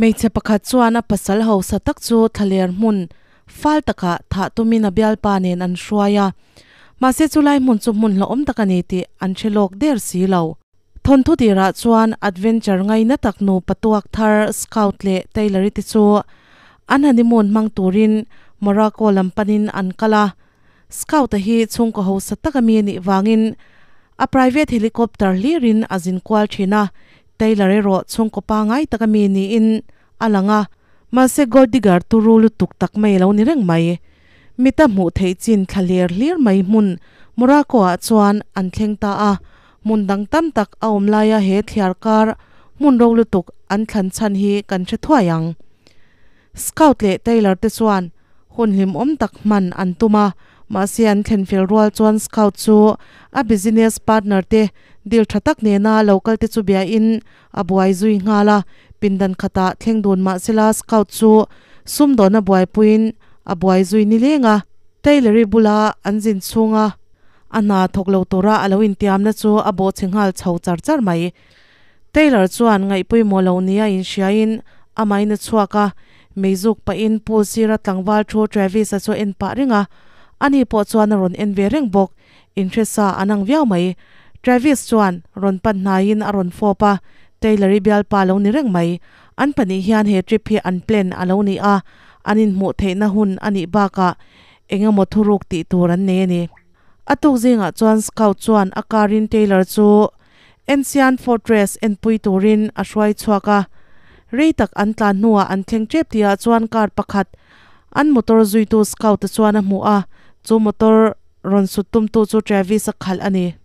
Hmeichhe pakhat chuan a pasal hausa tak chu thlaler hmun fal takah thah tumin a bialpa nen an hruai a, mahse chulai hmun chu hmun hlauhawm tak a ni tih an hre lawk der si lo. Thawnthu tirah chuan adventure ngaina tak nupa tuak thar Scout leh Taylor-i te chu an honeymoon hmang turin Morocco lam panin an kal a. Scout-a hi chhungkaw hausa tak a mi a nih vangin a private helicopter hlirin a zin kual thin a, Taylor erawh chhungkaw pangai tak a mi niin a lang a. Mahse gold digger turu lutuk tak mai a lo ni reng mai. Mita hmuh theih chin thla hlir hlir mai hmun Morocco-ah chuan an thleng ta a, hmun dang tam tak a awm laia he thliar kar hmun ro lutuk an thlan chhan hi kan hre thuai ang. Scout leh Taylor te chuan hun hlimawm tak hman an tum a, mahse an thlen fel rual chuan Scout chu a business partner te deal tha tak nena lo kal te chu biain a buai zui nghal a, pindan khatah thleng dun mahsela Scout chu sumdawna buaipuiin a buai zui ni leng a. Taylor-i bula an zin chhunga a hna thawk lo tura a lo intiamna chu a bawhchhe nghal chho char char mai. Taylor chuan ngaihpawimawh lo nia inhriain amahin a chhuak a, meizuk pahin pool sira tlangval thu Travis-a chu a en pah reng a, ani pawh chuan a rawn en ve reng bawk. Inhresa an ang viau mai. Travis chuan rawn pan hnaiin a rawn fawp a, Taylor-i bialpa lo ni reng mai. An pahnih hian he trip hi an plan a lo ni a, an inhmuh theihna hun a nih bakah eng emaw thuruk tih tur an nei a ni. A tuk zingah chuan Scout chuan a car in Taylor chu Ancient Fortress enpui turin a hruai chhuak a. Rei tak an tlan hnuah an thleng tep tihah chuan car pakhat an motor zuitu Scout-a chuan a hmu a, chu motor rawn sut tumtu chu Travis-a khalh a ni.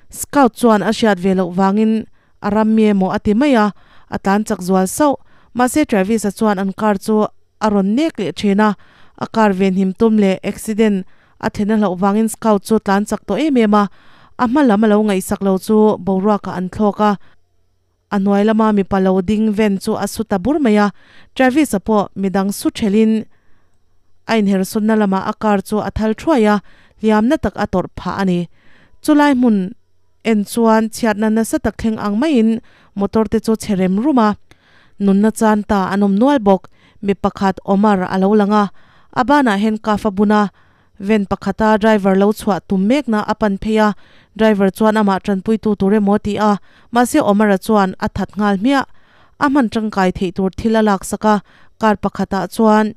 Scout chuan a hriat ve loh vangin a ram mi emaw a ti mai a, a tlan chak zual sauh. Mahse Travis-a chuan an car chu a rawn nek leh thin a, a car venhim tum leh accident A then a hlauh vangin Scout chu tlan chak tawh em em a, a hma lam a lo ngaihsak lo chu boruakah an thlawk a. A hnuai lama mipa lo ding ven chu a su ta bur mai a, Travis-a pawh midang su thelhin a inhersawnna lamah a car chu a thal thuai a, hliamna tak a tawrh phah a ni. Chulai hmun en chuan chhiatna nasa tak thleng ang maiin motor te chu chhe rem rum a, nunna chan ta an awm nual bawk. Mi pakhat Omar a lo lang a, a banah handcuff a bun a, van pakhata driver lo chhuah tum mekna a pan phei a, driver chuan amah tanpuitu tur emaw a ti a, mahse Omar-a chuan a that nghal hmiah. A hman tangkai theih tur thil a laksak a, car pakhatah chuan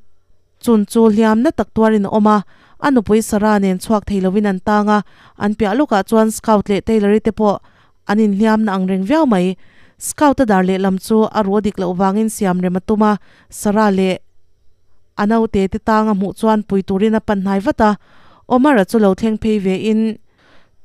chun chu hliamna tak tuarin a awm a, a nupui Sarah nen chhuak thei lovin an tang a, an piah lawkah chuan Scout leh Taylor-i te pawh An inhliamna ang reng viau mai. Scout-a dar lehlam chu a ruh a dik loh vangin siam rem a tum a, Sarah leh a naute te tang a hmuh chuan pui turin a pan hnai vat a. Omar-a chu lo thleng phei ve in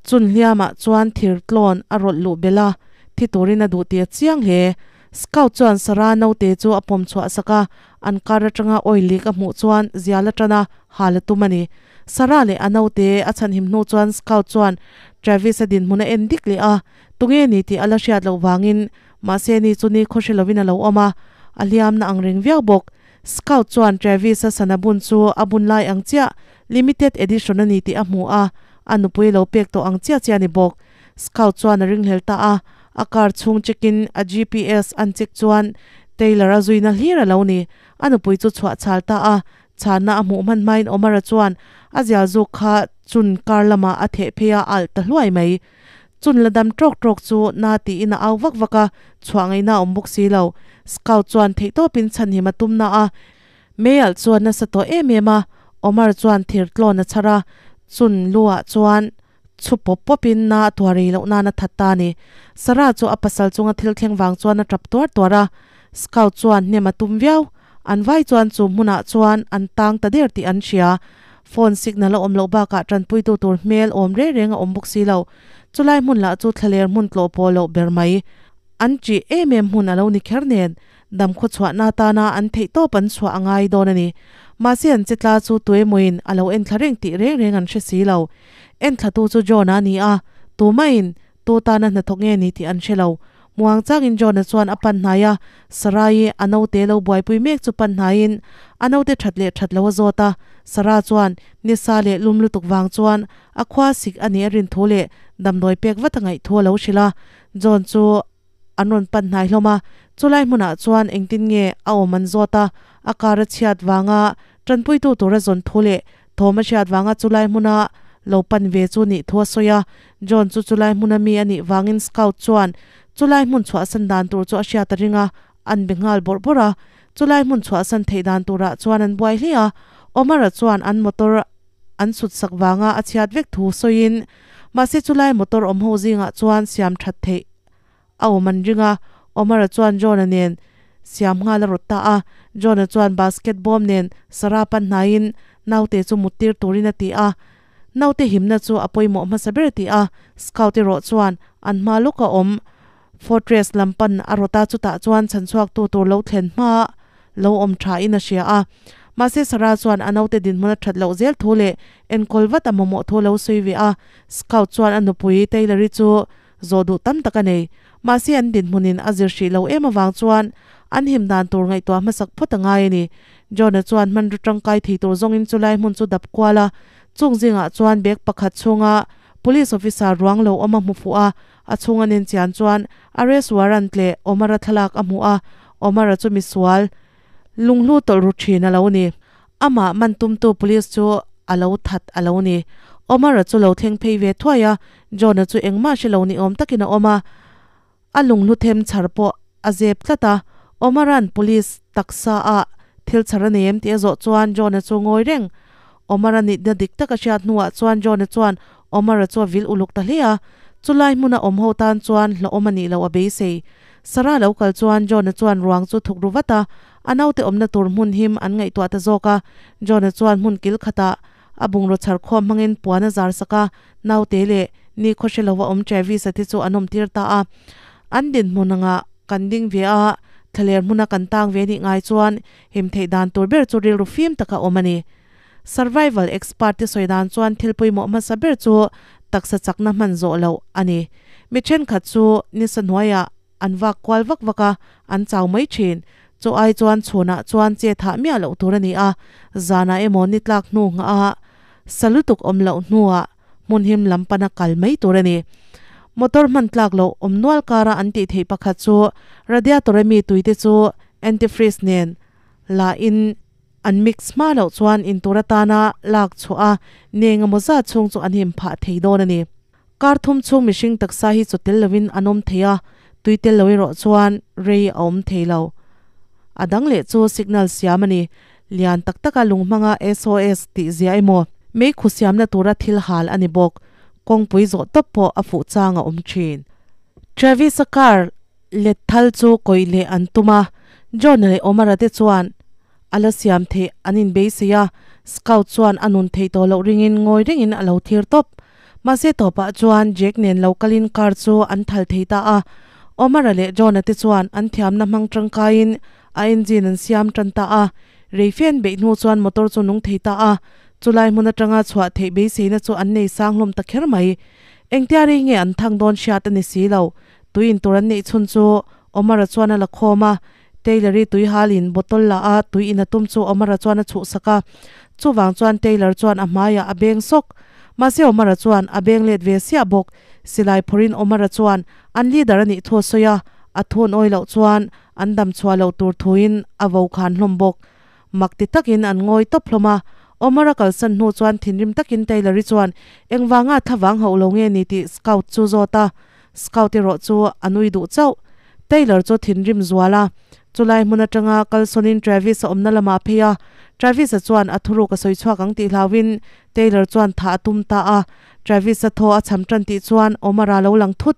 chun hliamah chuan thir tlawn a rawlh luh belh a, thi turin a duh tih a chiang hle. Scout chuan Sarah naute chu a pawm chhuah sak a, an kar atanga oil leak a hmuh chuan zial a tan a, hal a tum a ni. Sarah leh a naute a chhanhim hnu chuan Scout chuan Travis-a dinhmun a en dik leh a, tunge ni tih a la hriat loh vangin mahse ni chu ni khawhre lovin a lo awm a, a hliamna ang reng viau bawk. Scout chuan Travis-a sana bun chu a bun lai ang chiah limited edition a ni tih a hmu a, a nupui lo pek tawh ang chiah chiah a ni bawk. Scout chuan a ringhlel ta a, a car chhung check in a GPS an check chuan Taylor a zuina hlir a lo ni. A nupui chu chhuah chhal ta a, Chhanna a hmuh hman hmain Omar-a chuan a zial zuk kha chun kar lamah a theh phei a, a alh ta hluai mai. Chun la dam tawk tawk chu na tiin a au vak vak a, chhuah ngaihna a awm bawk si lo. Scout chuan theihtawpin chhanhim a tum na a, mei alh chuan nasa tawh em em a, Omar chuan thir tlawn a chhar a, chun lu-ah chuan chhu pawp pawpin na a tuar ei loh nan a that ta a ni. Sarah chu a pasal chunga thil thleng vang chuan a tap tuar tuar a, Scout chuan hnem a tum viau. An vai chuan chu hmunah chuan an tang ta der tih an hria. Phone signal a awm loh bakah tanpuitu tur hmel awm reng reng a awm bawk si lo. Chulai hmun lah chu thlaler hmun tlawh pawh loh ber mai. An ṭih em em hmun a lo ni kher nen dam khawchhuahna atana an theihtawp an chhuah a ngai dawn a ni. Mahse an che tla chu tuemawiin a lo enthla reng tih reng reng an hre si lo. Enthlatu chu John-a a ni a, tumahin tu tana hnathawk nge ni tih an hre lo. Muang changin John-a chuan a pan hnai a, Sarai-i a naute lo buaipui mek chu pan hnaiin a naute that leh that lo a zawt a. Sarah chuan nisa leh lum lutuk vang chuan a khua sik a nih a rin thu leh damdawi pek vat a ngaih thu a lo hrilh a. John chu an rawn pan hnai hlawm a, Chulai hmunah chuan engtin nge a awm an zawt a, a car a chhiat vanga tanpuitu tura zawn thu leh thawm a hriat vanga chulai hmuna lo pan ve chu nih thu a sawi a. John chu chulai hmuna mi a nih vangin Scout chuan chulai hmun chhuahsan dan tur chu a hriat a ring a, an be nghal bawrh bawrh a. Chulai hmun chhuahsan theih dan turah chuan an buai hle a, Omar-a chuan an motor an sut sak vanga a chhiat vek thu sawiin, mahse chulai motor awm ho zingah chuan siam that theih a awm an ring a, Omar-a chuan John-a nen siam nghal a rawt ta a. John-a chuan basket bawm nen Sarah pan hnaiin naute chu mut tir turin a ti a, naute himna chu a pawimawh hmasa ber a ti a, Scout erawh chuan an hma lawka awm Fortress lam pan a rawt a, chutah chuan chhanchhuaktu tur lo thlen hma lo awm tha in a hria a. Mahse Sarah chuan a naute dinhmun a that loh zel thu leh enkawl vat a mamawh thu lo sawi ve a, Scout chuan a nupui Taylor-i chu zawh duh tam tak a nei. Mahse an dinhmunin a zir hrih lo em avang chuan an him dan tur ngaihtuah hmasak phawt a ngai a ni. John-a chuan hmanraw tangkai thei tur zawngin chulai hmun chu dap kual a, chung zingah chuan bag pakhat chhunga police officer ruang lo awm a hmu fuh a, a chhung a nen chian chuan arrest warrant leh Omar-a thlalak a hmu a, Omar-a chu misual lunghlu tawlh ru thin a lo ni. Amah man tumtu police chu a lo that a lo ni. Omar-a chu lo thleng phei ve thuai a, John-a chu engmah hre lo ni awm takin a awm a, a lunghlu them chhar pawh a zep tlat a. Omar-a'n police taksa ah thil chhar a nei em tih a zawh chuan John-a chu ngawi reng. Omar-a nitna dik tak a hriat hnuah chuan John-a chuan Omar-a chu a vil uluk ta hle a, chulai hmuna awm ho tan chuan hlauhawm a nih loh a beisei. Sarah lo kal chuan John-a chuan ruang chu thuk ru vat a, a naute awmna tur hmun him an ngaihtuah ta zawk a. John-a chuan hmun kil khatah a bungraw chhar khawm hmangin puan a zar sak a, naute leh ni khaw hre lova awm Travis-a te chu an awm tir ta a. An dinhmun angah kan ding ve a, thlaler hmuna kan tang ve nih ngai chuan him theih dan tur ber chu rilru fim taka awm a ni. Survival expert te sawi dan chuan thil pawimawh hmasa ber chu taksa chakna hman zawh loh a ni. Mi thenkhat chu nisa hnuaiah an vak kual vak vak a, an chau mai thin. Chu ai chuan chhunah chuan che thah miah loh tur a ni a, zanah emaw ni tlak hnu nghah a, sa lutuk awm loh hnuah hmun him lam pana kal mai tur a ni. Motor hman tlak loh awm nual kara an tih theih pakhat chu radiator a mi tuite chu antifreeze nen la in An mix hma loh chuan intur atana lak chhuah a neng emaw zat chhung chu an him phah thei dawn a ni. Kar thum chhung mihring taksa hi chaw tel loin an awm thei a, tui tel lo erawh chuan rei a awm thei lo. A dang leh chu signal siam a ni. Lian tak taka lung hmanga SOS tih zia emaw meikhu siamna tura thil hal a ni bawk. Kawngpui zawh tawp pawh a fuh chang a awm thin. Travis-a car let thal chu kawih leh an tum a, John-a leh Omar-a te chuan a la siam theih an inbeisei a, Scout chuan a nun theih tawh loh ringin ngawi rengin a lo thlir tawp. Mahse tawpah chuan Jake nen lo kalin car chu an thal thei ta a, Omar-a leh John-a te chuan an thiamna hmang tangkaiin a engine an siam tan ta a, reifen beih hnu chuan motor chu nung thei ta a, chulai hmun atanga chhuah theih beiseina chu an nei sang hlawm ta kher mai. Engtia rei nge an thang dawn hriat a ni si lo, tui intur an neih chhun chu Omar-a chuan a la khawm a, Taylor-i tui halin bottle la a tui in a tum chu Omar-a chuan a chhuhsak a, chuvang chuan Taylor chuan a hmaiah a beng sawk. Mahse Omar-a chuan a beng let ve siah bawk. Silai phawrhin Omar-a chuan an leader a nih thu a sawi a, a thu an awi loh chuan an dam chhuah loh tur thuin a vo khan hlawm bawk. Mak ti takin an ngawi tawp hlawm a, Omar-a kalsan hnu chuan thinrim takin Taylor-i chuan engvanga thlavang hauh lo nge ni tih Scout chu zawt a, Scout erawh chu a nui duh chauh. Taylor chu thinrim zual a, chulai hmun atanga kalsawnin Travis a awmna lamah a phei a. Travis-a chuan a thuruk a sawi chhuak ang tih hlauhin Taylor chuan thah a tum ta a. Travis-a thaw a cham tan tih chuan Omar-a lo lang thut.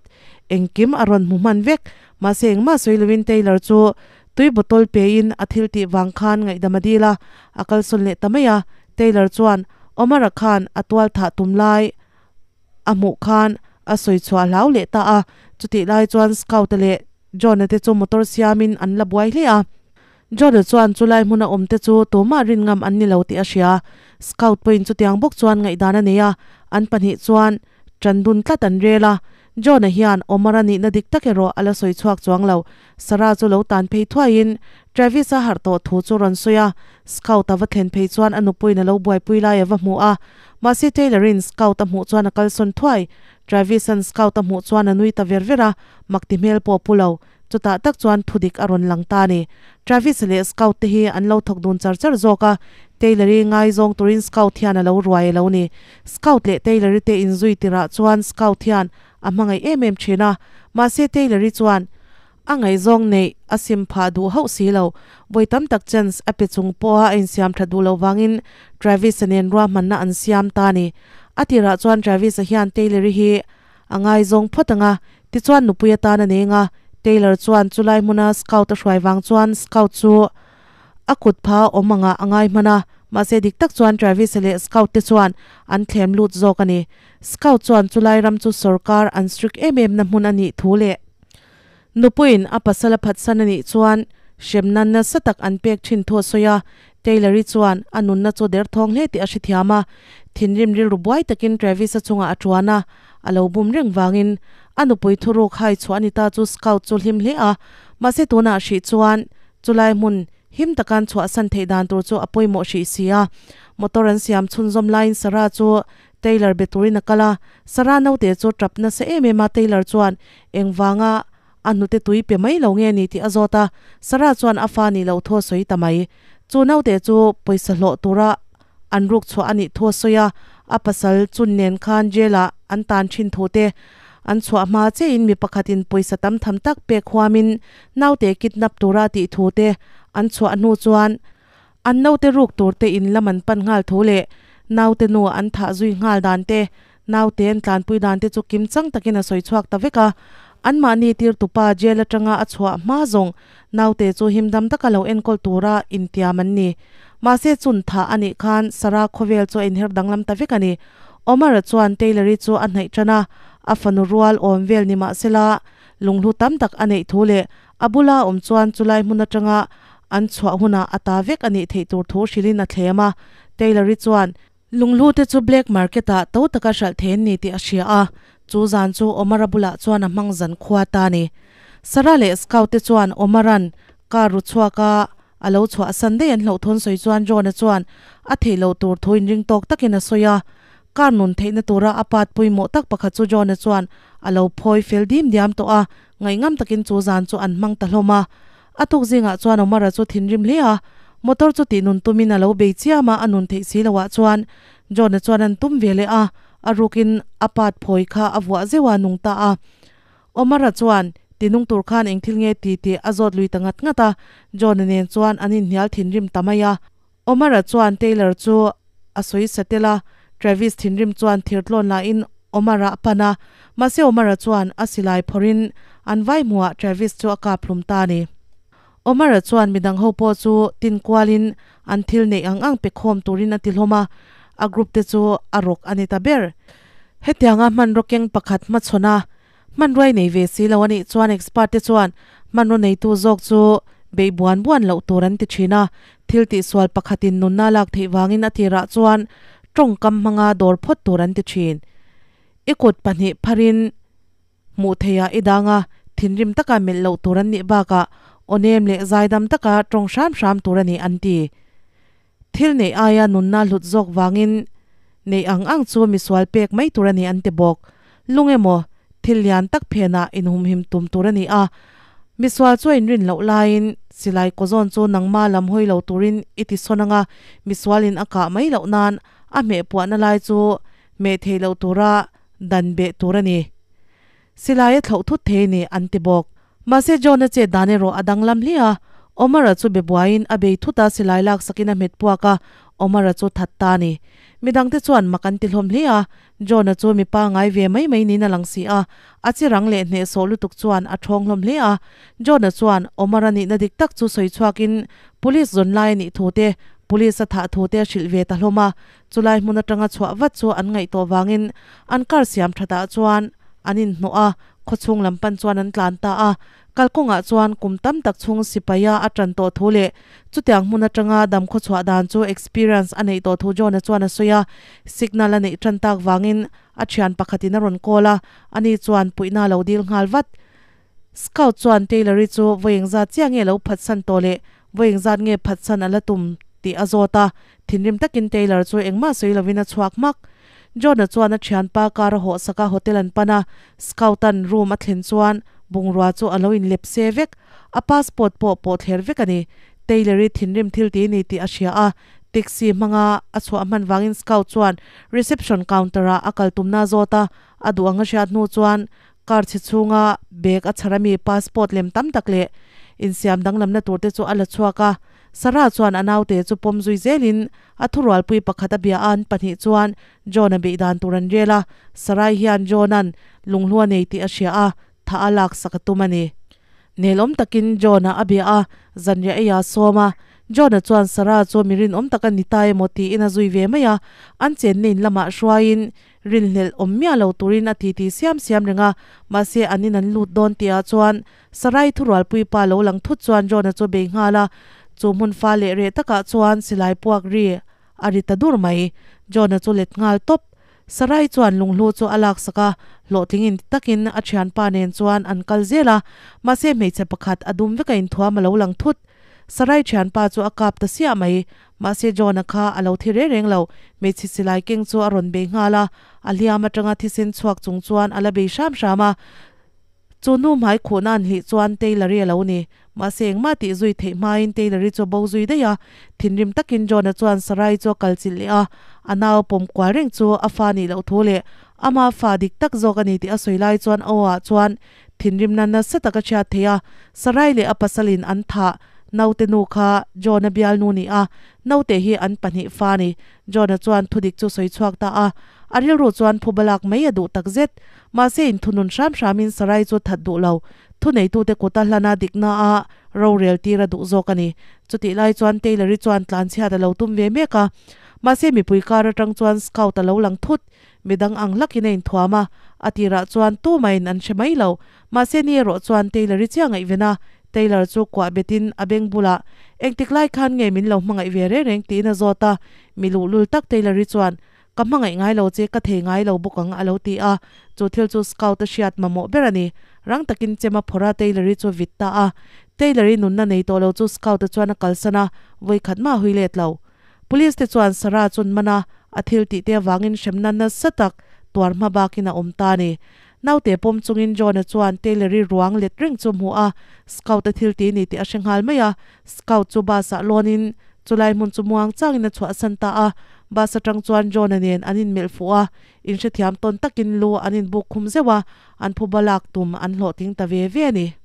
Engkim a rawn hmu hman vek. Mahse engmah sawi loin Taylor chu tui bottle pein a thil tih vang khan ngaihdam a dil a, a kalsawn leh ta mai a. Taylor chuan Omar-a khan a tual thah tum lai a hmuh khan a sawi chhuah hlau leh ta a, chutih lai chuan Scout-a leh John-a te chu motor siamin an la buai hle a. John-a chuan chulai hmuna awm te chu tumah rin ngam an ni lo tih a hria. Scout pawhin chutiang bawk chuan ngaihdan a nei a, an pahnih chuan ṭan dun tlat an rel a. John-a hian Omar-a nihna dik tak erawh a la sawi chhuak chuang lo. Sarah chu lo tan phei thuaiin Travis-a harh tawh thu chu rawn sawi a, Scout-a va thlen phei chuan a nupuiin a lo buaipui lai a va hmu a. Mahse Taylor-in Scout a hmuh chuan a kalsawn thuai. Travis-a'n Scout a hmuh chuan a nui ta ver ver a, mak ti hmel pawh a pu lo. Chutah tak chuan thudik a rawn lang ta a ni. Travis leh Scout te hi an lo thawk dun char char zawk a, Taylor-i ngaizawng turin Scout hian a lo ruai a lo ni. Scout leh Taylor-i te inzui tirah chuan Scout hian a hmangaih em em thin a, mahse Taylor-i chuan a ngaihzawng neih a sim phah duh hauh si lo. Vawi tam tak chance a pe chung pawha a insiam that duh loh vangin Travis-a nen ruahmanna an siam ta a ni. A tirah chuan Travis-a hian Taylor-i hi a ngaizawng phawt ang a, tichuan nupui atan a nei ang a, Taylor chuan chulai hmuna Scout a hruai vang chuan Scout chu a kut pha awm angah a ngai hman a, mahse dik tak chuan Travis-a leh Scout te chuan an thlem lut zawk a ni. Scout chuan chulai ram chu sawrkar an strict em em na hmun a nih thu leh Nupuiin a pasal a phatsan a nih chuan hremna nasa tak an pek thin thu a sawi a, Taylor-i chuan a nunna chu derthawng hle tih a hrethiam a, thinrim rilru buai takin Travis-a chungah a tuan a, a lo bum reng vangin a nupui thuruk hai chhuah a ni ta chu Scout chu hlim hle a, mahse tunah hrih chuan chulai hmun him takan chhuahsan theih dan tur chu a pawimawh hrih si a, motor an siam chhunzawm laiin Sarah chu Taylor be turin a kal a, Sarah naute chu tap nasa em em a, Taylor chuan engvanga a hnute tui pe mai lo nge ni tih a zawt a, Sarah chuan a fa nih loh thu a sawi ta mai. Chu naute chu pawisa hlawh tura an ruk chhuah a nih thu a sawi a, a pasal chun nen khan jail ah an tan thin thu te an chhuah hma chiahin mi pakhatin pawisa tam tham tak pek huamin naute kidnap tura a tih thu te an chhuah hnu chuan An naute ruk tur te in lam an pan nghal thu leh naute nu an thah zui nghal dan te, naute an tlanpui dan te chu kim chang takin a sawi chhuak ta vek a. Anmahni tirtupa jail atanga a chhuah hma zawng naute chu himdam taka lo enkawl tura intiam an ni. Mahse chun thah a nih khan Sarah khawvel chu a inher danglam ta vek a ni. Omar-a chuan Taylor-i chu a hnaih tan a, a fanu rual awm vel ni mahsela lunghlu tam tak a neih thu leh A bula awm chuan chulai hmun atanga an chhuah hunah a ta vek a nih theih tur thu hrilhin a thlem a. Taylor-i chuan lunghlu te chu black market-ah to taka hralh thei an ni tih a hria a, chu zan chu Omar-a bulah chuan a hmang zan khua ta a ni. Sarah leh Scout te chuan Omar-a'n car ru chhuak a, a lo chhuah san daih an hlauhthawn sawi chuan John-a chuan a theih loh tur thu inring tawk takin a sawi a. Car nun theihna tura a part pawimawh tak pakhat chu John-a chuan a lo phawi fel dim diam tawh a, Ngaihngam takin chu zan chu an hmang ta hlawm a. A tuk zingah chuan Omar-a chu thinrim hle a, motor chu tih nun tumin a lo bei chiam a, a nun theih si loah chuan John-a chuan an tum ve leh a, a rukin a pat phawi kha a vuah zeuh a, nung ta a. Omar-a chuan ti nung tur khan eng thil nge ti tih a zawt lui ta ngat ngat a, John-a nen chuan an inhnial thinrim ta mai a. Omar-a chuan Taylor chu a sawi sa tel a, Travis thinrim chuan thirtlawn lahin Omar-a a pan a, mahse Omar-a chuan a silai phawrhin an vai hmuhah Travis chu a kap hlum ta a ni. Omar-a chuan midang ho pawh chu tin kualin an thil neih ang ang pe khawm turin a ti hlawm a, a group te chu a rawk a ni ta ber. Hetianga hmanraw keng pakhat hmachhawn a Hmanruai nei ve si lo a nih chuan expert te chuan hmanraw neitu zawk chu beih buan buan loh tur an ti thin a, thil tihsual pakhatin nunna lak theih vangin a tirah chuan tawngkam hmanga dawr phawt tur an ti thin. I kut pahnih pharin hmuh theihah i dang a, thinrim taka melh loh tur an nih bakah aw nem leh zaidam taka tawng hram hram tur a ni an ti. Thil neih aia nunna hlut zawk vangin neih ang ang chu misual pek mai tur a ni an ti bawk. Lung emaw, thil lian tak phenah inhumhim tum tur a ni a. Misual chu a inrin loh laiin silai kawzawn chu nangma lam hawi lo turin i ti sawn ang a, misualin a kah mai loh nan a hmeh puahna lai chu hmeh theih loh tura dan beh tur a ni. Silai a thlauh thut thei ni an ti bawk. Mahse John-a chet dan erawh a danglam hle a, Omar-a chu be buaiin a bei thut a, silai laksakin a hmet puak a, Omar-a chu that ta a ni. Midangte chuan mak an ti hlawm hle a, John-a chu mi pangai ve mai mai niin a lang si a, a chi rang leh hnehsawh lutuk chuan a thawng hlawm hle a. John-a chuan Omar-a nihna dik tak chu sawi chhuakin Police zawn lai a nih thu te, Police a thah thu te a hrilh ve ta hlawm a, Chulai hmun atanga chhuah vat chu an ngaih tawh vangin an car siam thatah chuan an inhnawh a, khawchhung lam pan chuan an tlan ta a. Kalkawngah chuan kum tam tak chhung sipaia a tan tawh thu leh chutiang hmun atanga dam khawchhuah dan chu experience a neih tawh thu John-a chuan a sawi a. Signal a neih tan tak vangin a thian pakhatin a rawn call a, ani chuan puihna a lo dil nghal vat. Scout chuan Taylor-i chu vawi engzat chiah nge lo phatsan tawh leh vawi engzat nge phatsan a la tum tih a zawt a, thinrim takin Taylor chu engmah sawi lovin a chhuak hmak. John-a chuan a thianpa car a hawhsak a, hotel an pan a, Scout-a'n room a thlen chuan Bungrua chu a lo inlepse vek. A passport pawh pawhthler vek a ni. Taylor-i thinrim thil ti ni tih a hria a, taxi hmanga a chhuah hman vangin Scout chuan reception counter-ah a kal tumna a zawt a, a duh ang a hriat hnu chuan car chhe chhunga bag a chhar ami passport lem tam tak leh insiam danglamna tur te chu a la chhuak a. Sarah chuan a naute chu pawm zui zelin a thurualpui pakhat a bia a, an pahnih chuan John-a beih dan tur an rel a, Sarai hian John-a'n lunghlua nei tih a hria a, tha a laksak a tum a ni. Nelawm takin John-a a bia a, zanriah ei a sawm a. John-a chuan Sarah chu mi rinawm tak a ni ta emaw tiin a zui ve mai a, an chenna in lamah hruaiin rinhlelh awm miah lo turin a titi siam siam reng a, mahse an in an lut dawn tihah chuan Sarai thurualpui pa lo lang thut chuan John-a chu bei nghal a, chu hmun fa leh reh takah chuan silai puak ri a ri ta dur mai. John-a chu let nghal tawp. Sarai chuan lunghlu chu a laksak a, hlawhtling in ti takin a thianpa nen chuan an kal zel a, mahse hmeichhe pakhat a dum veka inthuam a lo lang thut. Sarai thianpa chu a kap ta siah mai, mahse John-a kha a lo thi reng reng lo, hmeichhe silai keng chu a rawn bei nghal a, a hliam atanga thisen chhuak chung chuan a la bei hram hram a. Chu nu hmai khuhna an hlih chuan Taylor-i a lo ni. Mahse engmah tih zui theih hmain Taylor-i chu a bo zui daih a. Thinrim takin John-a chuan Sarai chu a kal chilh leh a. A nau pawm kual reng chu a fa nih loh thu leh ama fa dik tak zawk a ni tih a sawi lai chuan a aw-ah chuan thinrimna nasa tak a chhiat thei a. Sarai leh a pasalin an thah naute nu kha John-a bialnu ni a, naute hi an pahnih fa a ni. John-a chuan thudik chu sawi chhuak ta a. A rilru chuan phuba lak mai a duh takzet. Mahse inthunun hram hramin Sarai chu that duh lo. Thuneitute kuta hlana dikna a rorel tir a duh zawk a ni. Chutih lai chuan Taylor-i chuan tlanchhiat a lo tum ve mek a. Mahse mipui kar atang chuan Scout a lo lang thut. Midang ang hlakin a inthuam a, a tirah chuan tumahin an hre mai lo. Mahse ni erawh chuan Taylor-i chiah ngaihven a, Taylor chu kuah betin a beng bulah, Engtik lai khan nge min lo hmangaih ve reng reng? tiin a zawt a. Mi luhlul tak Taylor-i chuan, Ka hmangaih ngai lo che, ka thei ngai lo bawk ang, a lo ti a. Chu thil chu Scout a hriat mamawh ber a ni. Rang takin chem a phawrh a, Taylor-i chu vit ta a. Taylor-i nunna nei tawh lo chu Scout-a chuan a kalsan a, vawi khat mah a hui let lo. Police te chuan Sarah chun man a, a thil tih te avangin hremna nasa tak tuar hma bakin a awm ta a ni. Naute pawm chungin John-a chuan Taylor-i ruang let reng chu hmu a, Scout-a thil ti ni tih a hre nghal mai a. Scout chu bus-ah lawnin Chulai hmun chu muang changin a chhuahsan ta a, bus atang chuan John-a nen an inmelh fuh a, inhrethiam tawn takin lu an inbuk khum zeuh a, an phuba lak tum an hlawhtling ta ve ve a ni.